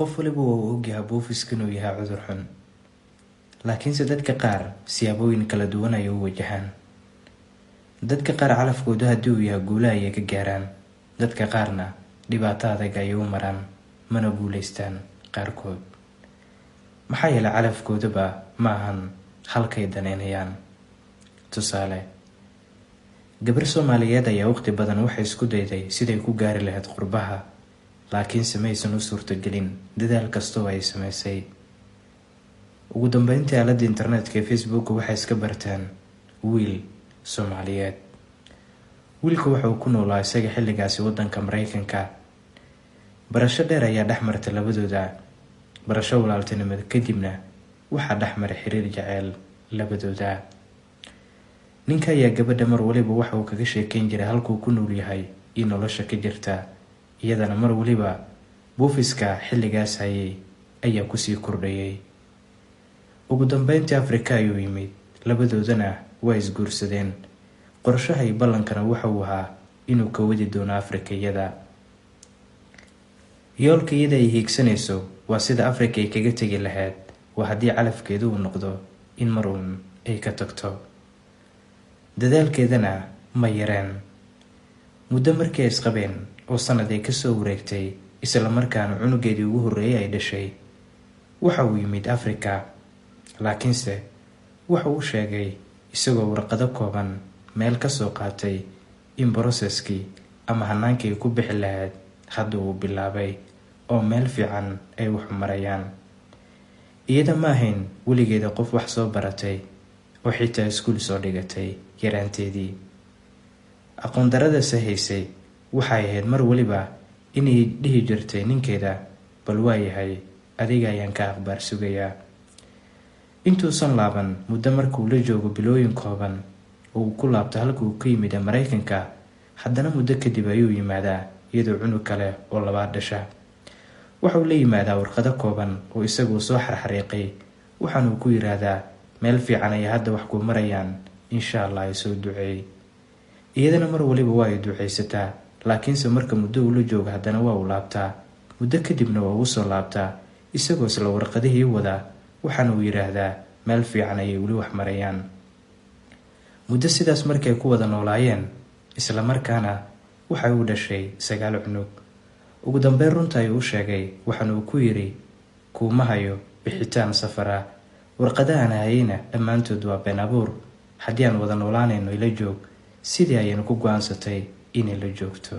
Qof waliba waa uu ogyahay buufiska inuu yahay cudur xun, laakiinse dadka qaar siyaabooyin kala duwan ayay u wajahaan. Dadka qaar calafkooda haddii uu yahay guulaha ayay ka gaaraan, dadka qaarna dhibaato adag ayay u maraan, mana guulaystaan qaarkood. Maxaa yeelay calafkoodaba ma ahan halkay daneynayaan. Tusaale, gabar Soomaaliyeed ayaa waqti badan waxay isku dayday siday ku gaari lahayd qurbaha, laakiinse maysan u suurtagelin dadaal kastoo ay samaysay. Ugu dambeyntii, aaladda internetka ee Facebook waxay iska barteen wiil Soomaaliyeed. Wiilka waxa uu ku noolaa isaga xilligaasi waddanka Mareykanka. Barasho dheer ayaa dhex martay labadooda, barasho walaaltinimo kadibna waxaa dhex maray xiriir jaceyl labadooda. Ninka ayaa gabadha mar waliba waxa uu kaga sheekeyn jiray halkuu ku nool yahay iyo nolosha ka jirta, iyadana mar waliba buufiska xilligaas hayay ayaa kusii kordhayay. Ugu dambeyntii Afrika ayuu yimid, labadoodana waa isguursadeen. Qorshaha iyo ballankana waxa uu ahaa inuu ka wadi doono Afrika iyada. Yoolka iyada ay hiigsanayso waa sida Afrika ay kaga tegi lahayd, waa haddii calafkeedu uu noqdo in mar uun ay ka tagto. Dadaalkeedana ma yareen. Muddo markii ay isqabeen oo sanad ay kasoo wareegtay, isla markaana cunugeedii ugu horreeyay ay dhashay, waxa uu yimid Afrika, laakiinse waxa uu sheegay isagoo warqado kooban meel ka soo qaatay in process-kii ama hanaankii ay ku bixi lahayd hadda uu bilaabay oo meel fiican ay wax u marayaan. Iyada ma ahayn weligeeda qof wax soo baratay oo xitaa iskuul soo dhigatay yaraanteedii. Aqoon daradase haysay waxay ahayd mar waliba inay dhihi jirtay ninkeeda, bal waayahay, adiga ayaan ka akhbaar sugayaa. Intuusan laaban muddo markuu la joogo bilooyin kooban oo uu ku laabto halka uu ka yimid ee Mareykanka, haddana muddo kadib ayuu yimaadaa iyadoo cunug kale oo labaad dhasha. Waxa uu la yimaadaa warqado kooban oo isagu soo xarxariiqay, waxaana uu ku yiraahdaa meel fiican ayay hadda wax ku marayaan, insha Allah ay soo duceey. Iyadana mar waliba waa ay duceysataa, laakiinse marka muddo uu la joogo haddana waa uu laabtaa. Muddo kadibna waa uu soo laabtaa isagoo isla warqadihii wada, waxaana uu yiraahdaa meel fiican ayay weli wax marayaan. Muddo sidaas markay ku wada noolaayeen, isla markaana waxay u dhashay 9 cunug. Ugu dambeyn runta ayuu u sheegay, waxaana uu ku yiri kuuma hayo bixitaan safara, warqadahan hayayna dhammaantood waa been abuur, haddii aan wada noolaanayno ila joog. Sidii ayayna ku go'aansatay inay la joogto.